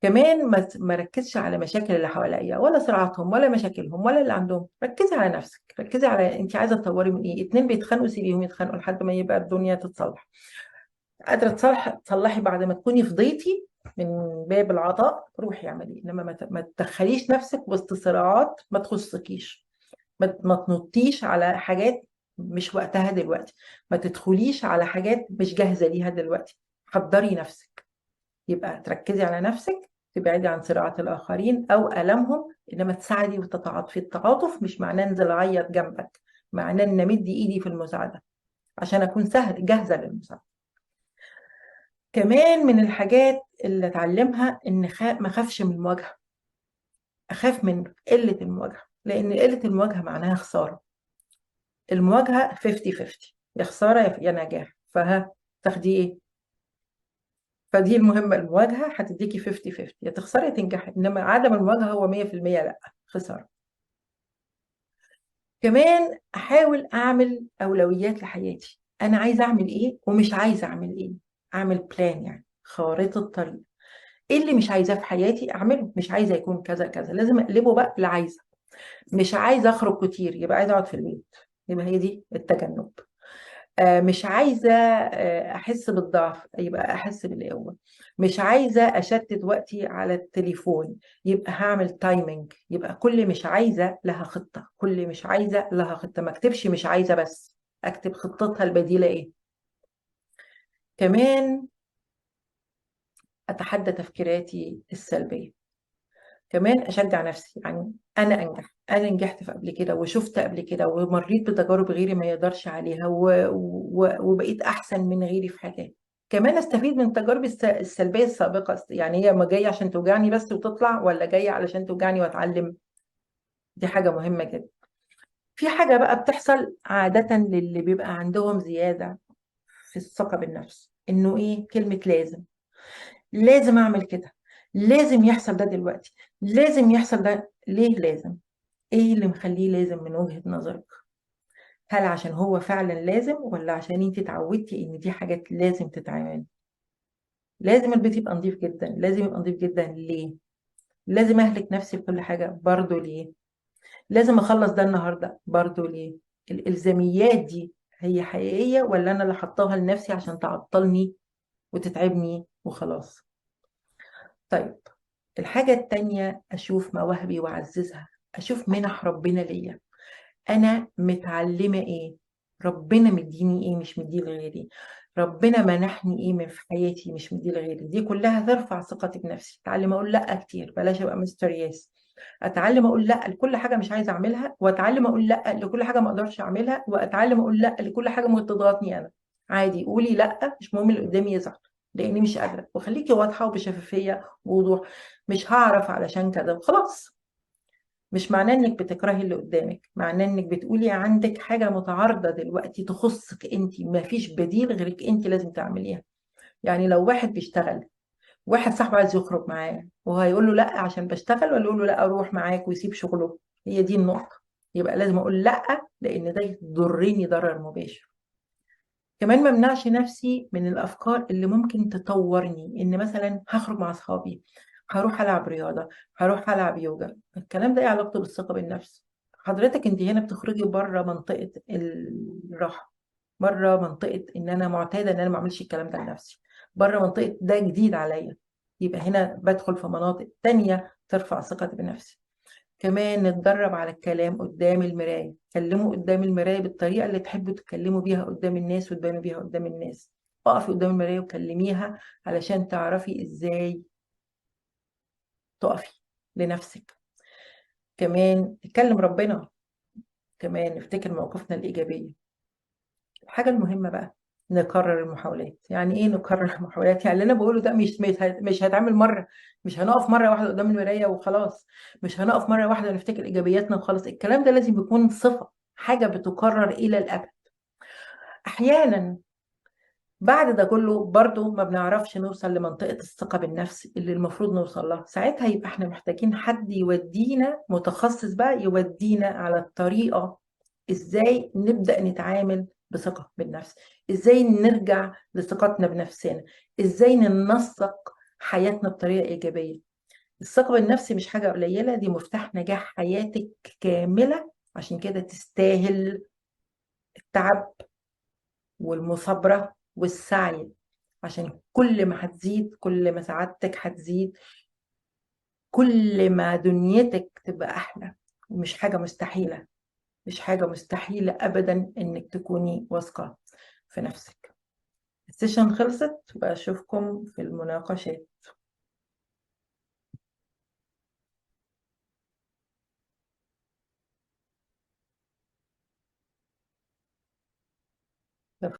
كمان ما ركزش على مشاكل اللي حواليا، ولا صراعاتهم ولا مشاكلهم ولا اللي عندهم. ركزي على نفسك، ركزي على انت عايزه تطوري من ايه. 2 بيتخانقوا سيبيهم يتخانقوا لحد ما يبقى الدنيا تتصلح. قادرة تصلحي بعد ما تكوني فضيتي من باب العطاء، روحي اعملي، انما ما تدخليش نفسك وسط صراعات ما تخصكيش، ما تنطيش على حاجات مش وقتها دلوقتي، ما تدخليش على حاجات مش جاهزة ليها دلوقتي. حضري نفسك، يبقى تركزي على نفسك، تبعدي عن صراعات الآخرين أو ألمهم، إنما تساعدي وتتعاطفي. التعاطف مش معناه انزل أعيط جنبك، معناه إن أمد إيدي في المساعدة عشان أكون جاهزة للمساعدة. كمان من الحاجات اللي أتعلمها إن ما أخافش من المواجهة، أخاف من قلة المواجهة، لأن قلة المواجهة معناها خسارة. المواجهة 50-50، يا خسارة يا نجاح، فها تاخدي إيه؟ فدي المهمة، المواجهة هتديكي 50-50، يا تخسري يا تنجحي، إنما عدم المواجهة هو 100% لأ خسارة. كمان أحاول أعمل أولويات لحياتي، أنا عايزة أعمل إيه ومش عايزة أعمل إيه، أعمل بلان، يعني خارطة طريق. إيه اللي مش عايزاه في حياتي أعمله، مش عايزة يكون كذا كذا، لازم أقلبه بقى اللي عايزة. مش عايزة أخرج كتير، يبقى عايزة أقعد في البيت، يبقى هي دي التجنب. مش عايزة أحس بالضعف، يبقى أحس بالقوة. مش عايزة أشتت وقتي على التليفون، يبقى هعمل timing. يبقى كل مش عايزة لها خطة، كل مش عايزة لها خطة. ما أكتبش مش عايزة بس، أكتب خطتها البديلة إيه. كمان أتحدى تفكيراتي السلبية. كمان أشجع نفسي، يعني أنا أنجح، أنا نجحت في قبل كده وشفت قبل كده ومريت بتجارب غيري ما يقدرش عليها وبقيت أحسن من غيري في حاجات. كمان أستفيد من تجارب السلبية السابقة، يعني هي ما جاية عشان توجعني بس وتطلع، ولا جاية علشان توجعني وأتعلم. دي حاجة مهمة جدا. في حاجة بقى بتحصل عادة للي بيبقى عندهم زيادة في الثقة بالنفس، إنه إيه؟ كلمة لازم، لازم أعمل كده، لازم يحصل ده دلوقتي، لازم يحصل ده. ليه لازم؟ ايه اللي مخليه لازم من وجهة نظرك؟ هل عشان هو فعلا لازم، ولا عشان انت اتعودتي ان دي حاجات لازم تتعمل؟ لازم البيت يبقى نظيف جدا، لازم يبقى نظيف جدا ليه؟ لازم اهلك نفسي في كل حاجة برضو ليه؟ لازم اخلص ده النهاردة برضو ليه؟ الإلزاميات دي هي حقيقية ولا أنا اللي حطاها لنفسي عشان تعطلني وتتعبني وخلاص. طيب الحاجة التانية، أشوف مواهبي وأعززها، أشوف منح ربنا ليا، أنا متعلمة إيه، ربنا مديني إيه مش مديه لغيري، ربنا منحني إيه من في حياتي مش مديه لغيري. دي كلها ترفع ثقتي بنفسي. أتعلم أقول لأ كتير، بلاش أبقى مستر yes. أتعلم أقول لأ لكل حاجة مش عايزة أعملها، وأتعلم أقول لأ لكل حاجة ما أقدرش أعملها، وأتعلم أقول لأ لكل حاجة ممكن تضغطني أنا. عادي قولي لأ، مش مهم اللي قدامي يزعل لأني مش قادرة، وخليكي واضحة وبشفافية ووضوح، مش هعرف علشان كذا وخلاص. مش معناه انك بتكرهي اللي قدامك، معناه انك بتقولي عندك حاجة متعارضة دلوقتي تخصك انت، ما فيش بديل غيرك انت لازم تعمليها. يعني لو واحد بيشتغل، واحد صاحبه عايز يخرج معاه وهيقول له لا عشان بشتغل، ولا يقول له لا اروح معاك ويسيب شغله؟ هي دي النقطة. يبقى لازم اقول لا لان ده يضرني ضرر مباشر. كمان ما امنعش نفسي من الافكار اللي ممكن تطورني، ان مثلا هخرج مع اصحابي، هروح العب رياضة، هروح العب يوجا. الكلام ده ايه علاقته بالثقة بالنفس؟ حضرتك انت هنا بتخرجي بره منطقة الراحة، بره منطقة ان انا معتادة ان انا ما اعملش الكلام ده لنفسي، بره منطقة ده جديد عليا. يبقى هنا بدخل في مناطق تانية ترفع ثقتي بنفسي. كمان نتدرب على الكلام قدام المراية، كلموا قدام المراية بالطريقة اللي تحبوا تتكلموا بيها قدام الناس وتبانوا بيها قدام الناس. اقفي قدام المراية وكلميها علشان تعرفي ازاي تقفي لنفسك. كمان نتكلم ربنا، كمان نفتكر مواقفنا الإيجابية. الحاجة المهمة بقى نكرر المحاولات. يعني ايه نكرر المحاولات؟ يعني اللي انا بقوله ده مش هيتعمل مرة، مش هنقف مرة واحدة قدام المراية وخلاص، مش هنقف مرة واحدة ونفتكر إيجابياتنا وخلاص. الكلام ده لازم يكون صفة، حاجة بتكرر إلى الأبد. أحيانا بعد ده كله برضو ما بنعرفش نوصل لمنطقة الثقة بالنفس اللي المفروض نوصل لها. ساعتها يبقى احنا محتاجين حد يودينا، متخصص بقى يودينا على الطريقة ازاي نبدأ نتعامل بثقة بالنفس، ازاي نرجع لثقتنا بنفسنا، ازاي ننسق حياتنا بطريقة إيجابية. الثقة بالنفس مش حاجة قليلة، دي مفتاح نجاح حياتك كاملة. عشان كده تستاهل التعب والمثابرة والسعي، عشان كل ما هتزيد كل ما سعادتك هتزيد، كل ما دنيتك تبقى أحلى. ومش حاجة مستحيلة، مش حاجة مستحيلة أبدا إنك تكوني واثقة في نفسك. ال session خلصت، وأشوفكم في المناقشات.